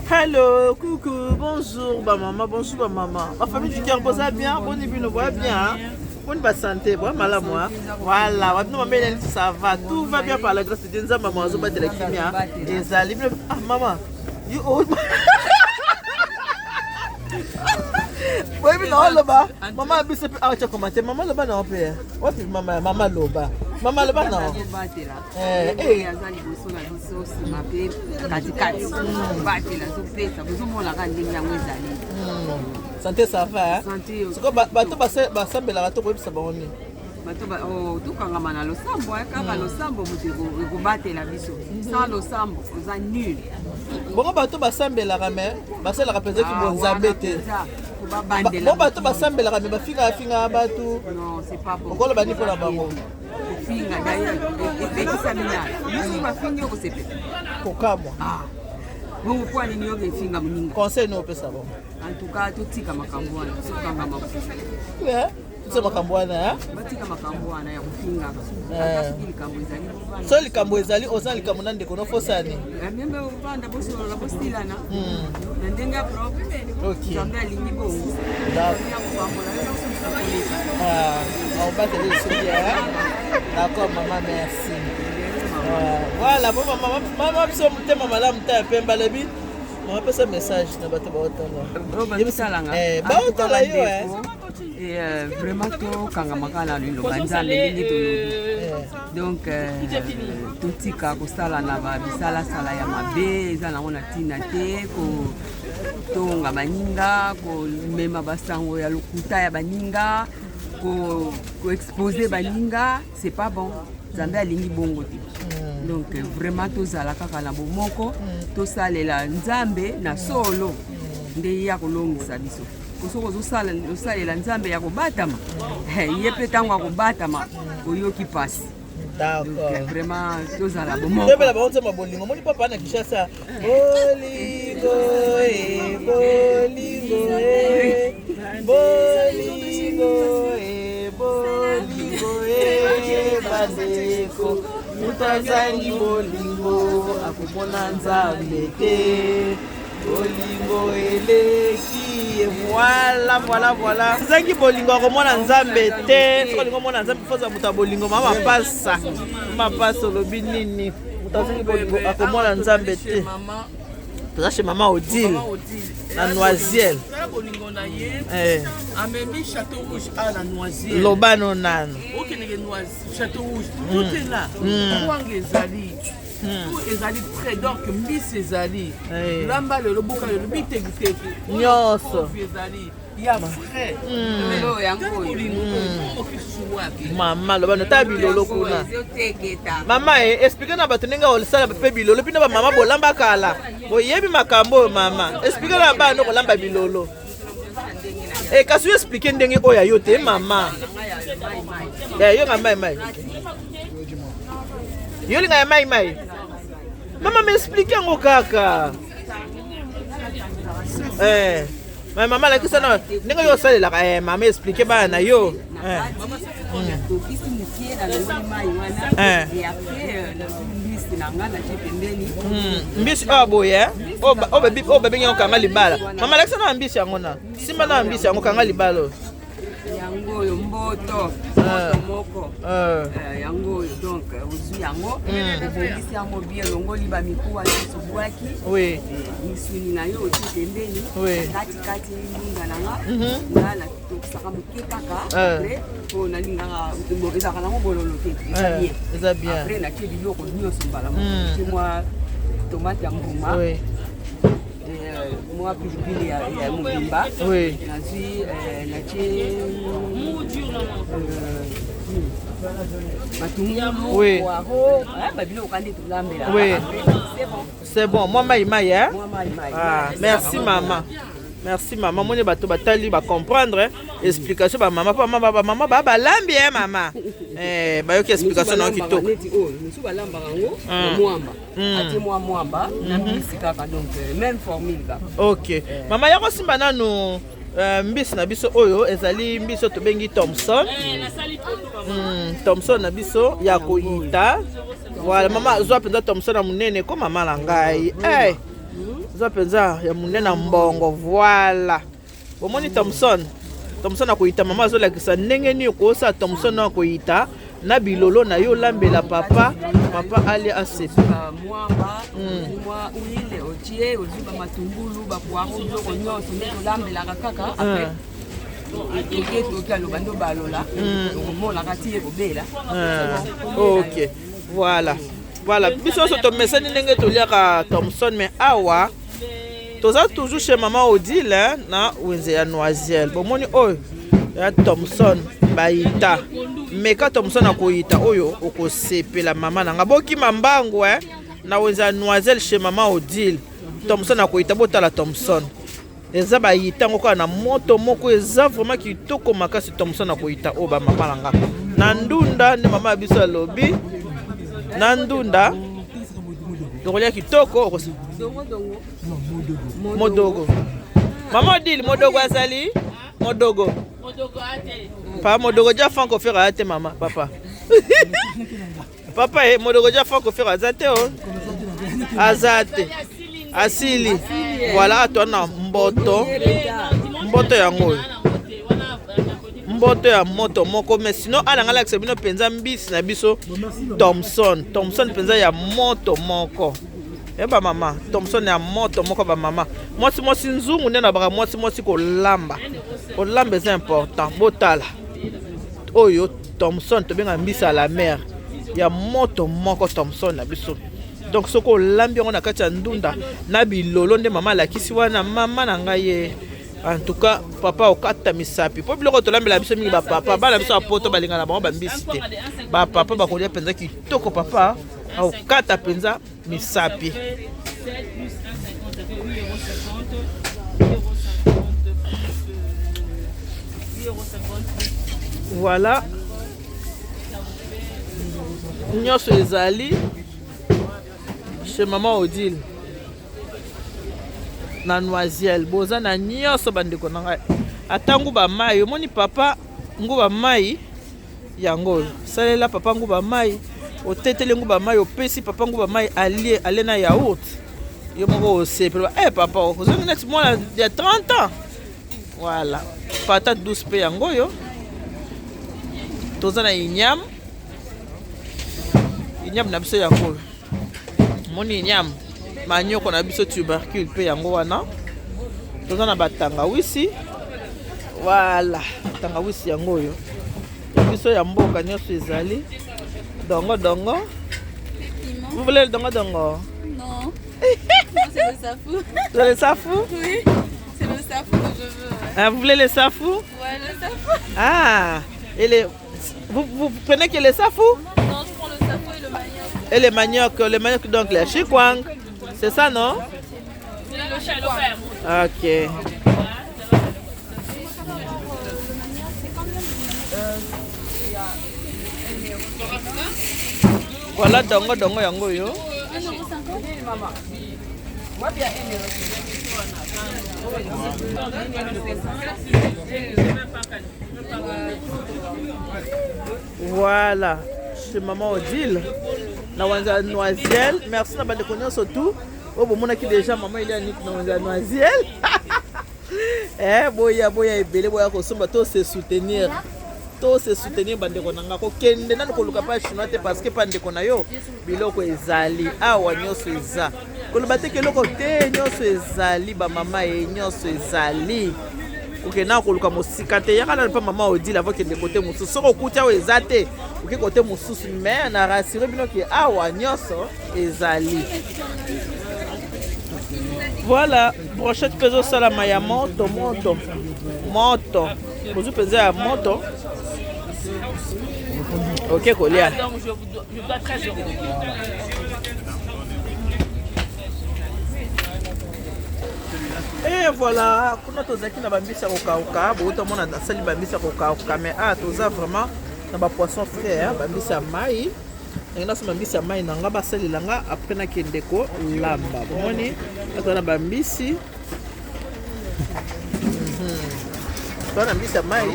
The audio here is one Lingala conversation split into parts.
Hello, coucou, bonjour ba maman, bonjour ba maman. Ma famille du cœur, boza bien, boni bino, boza bien. Hein? Boni ba santé, boza malamu hein? Voilà, wa bino mama eleni ça va, tout va bien par la grâce de Dieu. Nzambe maman azo batela kimia. Ezali bino ah maman. You old oyebi na oloba mama biso mpe awa tya commentaire mama loba na yo mpe wapi mama mama loba mama loba na yo Eh, eh. aza liboso na biso nsima mpe katikati batela azopesa bozomonaka ndenge yango ezali hmm. sante ça va siko bato basambelaka to koyebisa bango nini bato oh, tokangama na losambo eh, kaka hmm. losambo moto ekobatela biso hmm. sans losambo oza nul bongo bato basambelaka me basalaka mpenza ki ah, bonzambe te bo bato basambelaka me bafingaka fingaka bato okoloba nini mpo na bango Kofinga d'ailleurs epekisami na biso bafingi yo kosepela kokamwa ah. bongo mpo nini yoka efinga moninga conseil nini opesa bango en tout cas totika makambo wana tokangama totika makambo wana batika makambo wana ya kofingaka ata soki likambo ezali so likambo ezali oza likambo na ndeko nofosani eh, meme ovanda bosolola bosilana hmm. na ndenge ya propre nzambe alingi bongo aobateli soki d'accord mama merci voilà bo mama mama biso motema malamu ta ya pembe alobi mama pesa message na bato baotala baotala yo Et euh, vraiment tokangama kaka na liloba nzambe ndenge tolobi donc euh, totika kosala na bisalasala ya mabe eza nango na ntina te kotonga baninga komema basango ya lokuta ya baninga koexpose baninga c'est pas bon nzambe alingi bongo te hmm. donc vraiment tozala kaka na bomoko hmm. tosalela nzambe na solo hmm. nde ye akolongisa biso soki ozosalela nzambe ya kobatama ye mpe ntango akobatama oyoki mpasi D'accord. Vraiment, tozala bomoko. Toyebela bango nzembo ya bolingo. Omoni papa na Kinshasa. Bolingo e, bolingo e, bolingo e, bolingo e, bandeko. Moto azangi bolingo akomona Nzambe te. Bolingo eleki ye voilà voilà voilà. Ozangi bolingo akomona Nzambe te. Soki olingi omona Nzambe faut ozala moto ya bolingo mama mapasa. Mapasa olobi nini? Moto azangi bolingo akomona Nzambe te. Toza chez mama Odile na Noisiel. bolingo na ye eh. amemi chateau rouge a na Noisiel. Loba no nanu. Okendeke chateau rouge tout est là. Kwanga ezali. Tout ezali près donc mbisi ezali eh. lamba lelo buka lelo bitekiteki nyonso ezali ya frais hmm. mama loba nota bilolo kuna mama e explike na bato ndenge osala mpe bilolo bino bamama bolamba kala boyebi makambo oyo mama explike na bana kolamba bilolo e kasi yo explike ndenge oyo ya yo te mama eh, yo nga mai mai yo linga ya mai mai mama ma explike yango kaka eh. Mais mama alakisa na ndenge yo osalelaka eh, mama explike bana na yo eh. Eh. Hmm, mbisi oyo boye oyo babengi yango kanga libala mama alakisa na mbisi yango na simba na mbisi yango kanga libala oyo yango oyo mboto mboto moko eh. Eh, yango oyo donc ozwi yango hmm. obongisi yango bien olongoli bamikuwa nyonso obwaki misuni na yo otie pembeni katikati ndunda na nga mhm. nga natokisaka moke kaka eh. apres po nalingaka ezalaka nango bololo te eza bien apres natie biloko nyonso mbala moko hmm. natie mwa tomate ya mbuma euh, mwa pilipili ya mobimba nazwi euh, natie euh, matungulu poiro babiloko kandi tolambela c'est bon C'est bon, moi maï maï hein. Ah, merci maman. Merci maman. Moni bato batali ba comprendre hein. explication ba maman pa maman ba maman ba balambi hein maman. Eh ba yoki explication na kitoko. Neti oyo, musu balambaka yango na hmm. mwamba. Hmm. Atie mwa mwamba na hmm. mbisi kaka donc euh, même formule kaka. OK. Eh. Maman yako simba nanu Euh, mbisi na biso oyo ezali mbisi oyo tobengi thomson mm, thomson na biso ya koyita voilà mama zwa mpenza thomson ya monene ko mama na ngai hey. Eh. Eza mpenza ya monene na mbongo. Voilà. Bomoni Thomson? Thomson akoyita, mama azolakisa ndenge nini okosala Thomson na akoyita na bilolo na yo olambela papa, papa alia asepela. Mwamba, mwa huile otie, ozwi bamatungulu, bapoireau, biloko nyonso nde tolambelaka kaka. Après etoki etoki, aloba nde obalola, okomonaka ti ye kobela. Ok, voilà, voilà. Biso nyonso tomesani ndenge toliaka Thomson, mais awa toza toujours chez mama Odile na wenze ya Noisiel. Bomoni oyo ya Thomson bayita, meka Thomson akoyita oyo, okosepela. Mama na nga, bokima mbangu eh, na wenze ya Noisiel chez mama Odile, Thomson akoyita. Botala Thomson eza bayita yango kaka na moto moko, eza vraiment kitoko makasi. Thomson akoyita oyo, bamama na nga, na ndunda nde mama ya biso alobi, na ndunda tokolia kitoko. Modogo, mama Odile, modogo azali modogo pa modogo ja franco fere aya te. Mama, papa, papa e modogo ja franco fere aza te, o aza te, asili. Voilà, ato na mboto, mboto yango oyo, mboto ya moto moko. Mais sinon ala nga alakisa bino mpenza mbisi na biso Thomson, Thomson mpenza ya moto moko. E bamama, Thomson ya moto moko. Bamama, mwasi mwasi nzungu nde nabaka, mwasi mwasi kolamba, kolamba eza important. Botala oyo Thomson tobenga mbisi ya la mer ya moto moko, Thomson na biso. Donc soki olambi yango na kati ya ndunda na bilolo nde mama alakisi wana, mama na ngai ye, en tout cas papa okata misapi, mpo biloko tolambela biso mingi bapapa, bana biso ya poto balingana na bango bambisi te. Bapapa bakolia mpenza kitoko, papa okata mpenza misapi. 7 plus 1,50, ça fait 8,50 €. 8,50 € plus 8,50 € plus. Voilà, nyonso ezali chez mama Odile na Noisiel. Boza na nyonso, bandeko na ngai, ata nguba mai. Omoni papa, nguba mai yango oyo, salela papa nguba mai, oteteli nguba mai, opesi papa nguba mai, alie, alie na yaourt, yo moko osepela. Eh papa, ozongi neti mwana ya 30 ans. Voilà, patate douce mpe yango oyo. Toza na igname, igname na biso yango oyo. Omoni igname, manioko na biso, tubercule mpe yango wana. Toza na batangawisi, voilà, tangawisi yango oyo ya biso ya mboka. Nyonso ezali dongo dongo. Vous voulez le dongo dongo? Non. Moi, c'est le safou. Vous avez le safou? Oui, c'est le safou que je veux. Ouais, Ah, vous voulez le safou? Ouais, le safou. Ah, et les vous prenez que le safou? Non, je prends le safou et le manioc. Et le manioc, le manioc, donc le chikwang, c'est ça, non? Oui, le chikwangue. Ok. Le manioc, c'est combien de Voilà, dongo dongo yango oyo. 1,50 €. Voilà, chez maman Odile na wenze ya Noisiel. Merci na bandeko nyonso tu oyo bomonaki déjà mama Elianik na wenze ya Noisiel. Eh, boya, boya ebele, boya kosomba, to se soutenir, to se soutenir. Bandeko na nga, kokende nanu koluka pa chinois te, parce que pa ndeko na yo biloko ezali awa, nyonso eza. Koloba te ke eloko te, nyonso ezali. Bamama ye, nyonso ezali. Kokende na koluka mosika te, yaka nanu mpa mama Odile avant kende kote mosusu. Soki okuti awa eza te, oke kote mosusu, mais na rassure bino ke awa nyonso ezali. Voilà, brochette mpe ezosalama ya moto moto moto, bozwi mpenza ya moto, oke kolia. Donc je vous dois 13 euros. Et voilà, kuna tozalaki na bambisi ya kokauka, boutamona nasali bambisi ya kokauka, mais ah, toza vraiment na bapoisson frais, bambisi ya mai. Ndenge nasomba mbisi ya mai na nga, basalela nga, après nakende kolamba. Bomoni, aza na bambisi, toza na mbisi ya mai.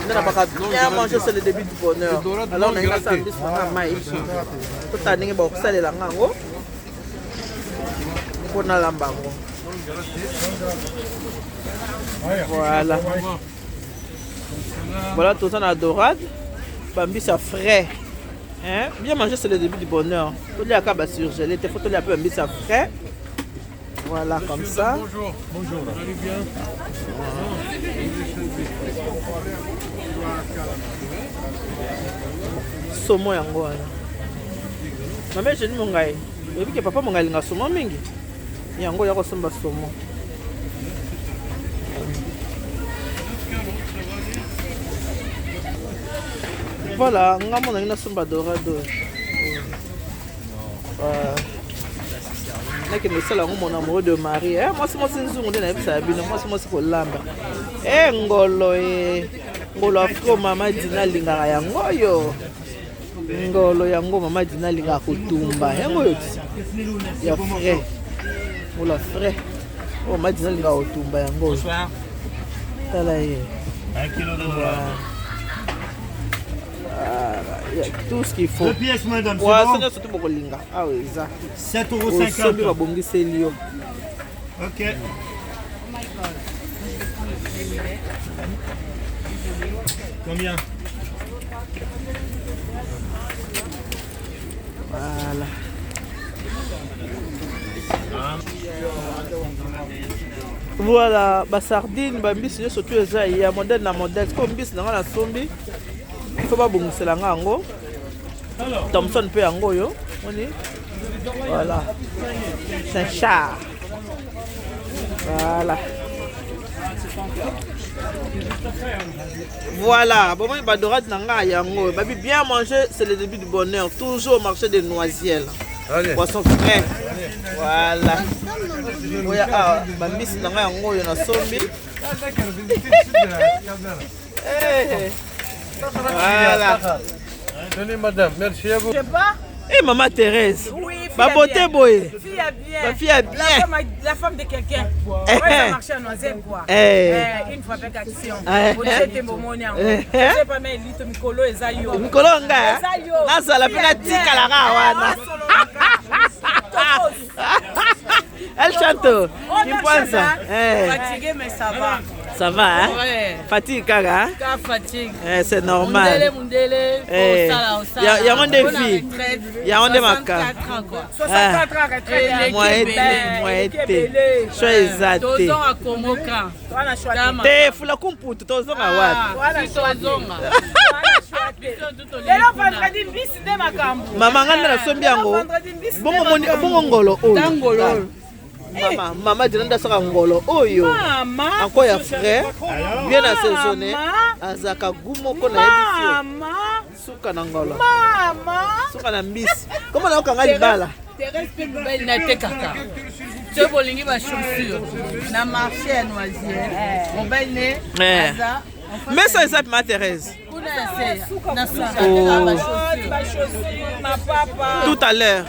Nde na baka bien manger, c'est le début du bonheur. Alors nalingi nasala mbisi na nga mai, totala ndenge bakosalela nga yango mpo nalamba yango. Voilà, voilà, toza na dorade, bambisi ya frais. Hein? Bien manger, c'est le début du bonheur. Toliaka basurgelé te, faut tolia mpe bambisi ya frais. Voilà, comme ça. Bonjour. Bonjour. Vous allez bien? Somo yango wana. Mama Eugénie Mongai, oyebi ke papa Mongai alinga somo mingi. Yango ya kosomba somo. Voilà, nga mona ngi nasomba dorado. Nakende kosala yango mon amoureux de Marie. Eh, mwasi mwasi nzungu nde nayebisaka bino, mwasi mwasi kolamba. Eh, ngolo e ngolo afro mama Dina alingaka yango oyo. Ngolo yango mama Dina alingaka kotumba yango oyo ti ya frais, ngolo ya frais oyo mama Dina alingaka kotumba yango oyo. Tala ye. Un kilo de dollars. Ah, tout ce qu'il faut. Deux pièces, madame, c'est Poisson bon? nyonso to bokolinga awa eza. 7,50 Osombi, euros. babongiseli yo. Ok. Combien? Voilà. Voilà, basardine, bambisi nyonso tu eza ya modèle na modèle. Sikoyo mbisi na nga nasombi, faut babongisela nga yango. Thomson mpe yango oyo moni. Voilà, saint Charles. Voilà, voilà, bomoni badorade na ngai yango. Babi bien manger, c'est le début du bonheur. Toujours au marché de Noisiel. Allez. Poisson frais. Voilà, oya awa bambisi na ngai yango oyo nasombi. Eh, voilà. Tenez, madame, merci à vous. Je sais pas. Eh, mama Thérèse. Oui, fille Babote bien. boye. Fille à bien. Ba fille à bien. La femme de quelqu'un. Eh. Ouais, ça marche à Noiselle, quoi. Eh. Eh, une fois avec action. Eh. Otie momoni yango. Eh. Je pas mais lito mikolo eza yo. Mikolo nga Eza yo. nazala mpe Fille à bien. natikalaka wana. Eh, osololaka. Tokos. El Chanto. Oh, Kimpanza. Eh, Fatigué mais ça va. Ça va, hein? Ouais. Fatigue kaka, hein? Ka fatigue. Eh, c'est normal. Mundele, mundele, Eh. osala, osala. Yango nde Mpona vie. retraite, Yango nde makambo. 64 ans, quoi. 64 ans retraite. Eh, Moyen te, Ebele. moyen te. Ebele. Choix eza te. Tozonga komoka. Wana choix te. Tama. Te fula kumputu tozonga wapi? Wana Si choix te. tozonga. Wana choix te. Biso tu tolingi Lelo kuna. vendredi mbisi nde makambo. Mama nga nde nasombi yango. Lelo vendredi mbisi nde Bongo moni, makambo. bongo ngolo oyo. Ta ngolo oyo. Mama, mama Dina nde asaka ngolo oyo. Mama. Encore ya frais, bien assaisonné. Mama. Azalaka gu moko na yebisi yo. Mama. Suka na ngolo. Mama. Suka na mbisi. Comment naokanga libala? Thérèse mpe mobali natekaka soki bolingi bachaussure na marché ya Noisiel, mobali ne Eh. aza Mesa eza ma Thérèse. kuna ya se na suka Oh. atekaka bachaussure. Bachaussure, mapapa. Tout à l'heure.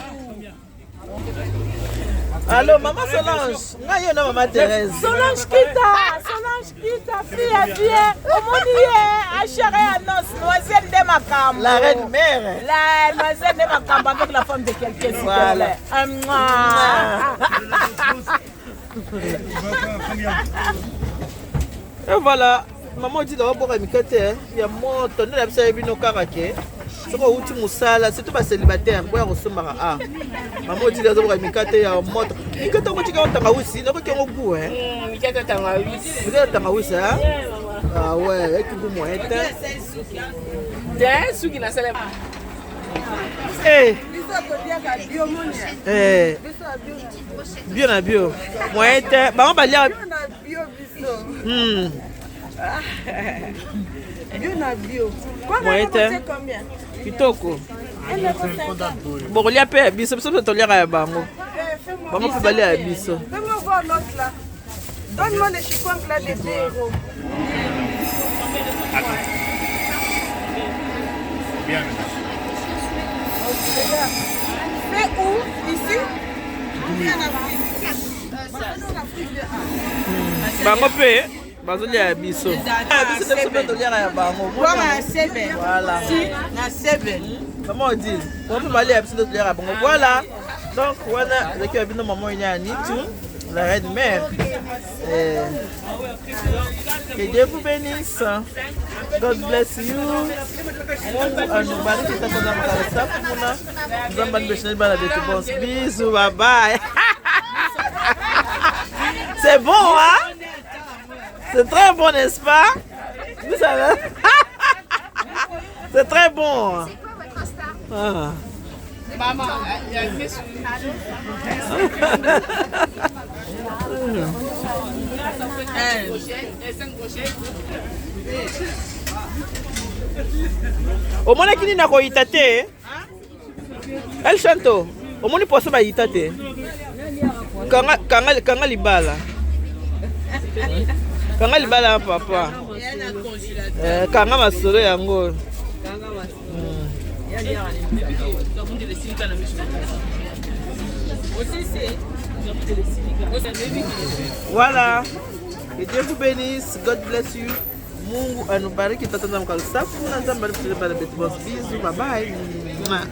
Allô, maman Solange. Ngai yo na maman Thérèse. Solange Kita, Solange Kita, fille à bien. Omoni ye, achere annonce, Noisiel nde makambo. La reine mère. La Noisiel nde makambo avec la femme de quelqu'un, s'il te Voilà. plaît. Un mouah. Et voilà, maman dit d'abord mikate ya moto nde na biso yebi no kaka ke soki outi mosala, surtout bacélibataire, boya kosombaka. A mama otili azoboka mikate ya moto, mikate yango tika tangawisi, nakoki yango gu Mikate tangawisi. Mikate ya tangawisi. Ah ouais, eki gu moyen te. Te suki nasala. Eh. Eh. Bio na bio moyen te, bango baliaka. Bio na bio. Moyen te. Kitoko, bokolia mpe ya biso, biso mpe toliaka ya bango, bango mpe balia ya biso. Fais-moi voir l'autre là. Donne-moi le chikwangue là de 2 euros. Bien, madame. Fais où? Ici? En Afrique. Bango mpe Bazolia ya biso. Ah, biso nde biso mpe toliaka ya bango. Kwanga na 7. Voilà. Si na 7. Maman Odile, bango mpe balia ya biso nde toliaka ya bango. Voilà. Donc wana ezalaki ya bino maman Ine Anitu, la reine mère. Eh, que Dieu vous bénisse. God bless you. Mungu anubariki tata na mkala kuna. Nzambe anibesheni bana betu bons. Bisous, bye bye. C'est bon, hein? C'est très bon, n'est-ce pas? Vous savez? C'est très bon. C'est quoi votre Insta? Ah. Maman, Omonaki nini na koyita te? El Chanto, omoni poisson bayita te? Kanga, kanga, kanga libala. Kanga libala ya papa. Eh, kanga masolo yango. Voilà. Que Dieu vous bénisse. God bless you. Mungu anubariki tata na mkalusafu na Nzambe alipotele bana betu. Bisous, bye bye. Mwah.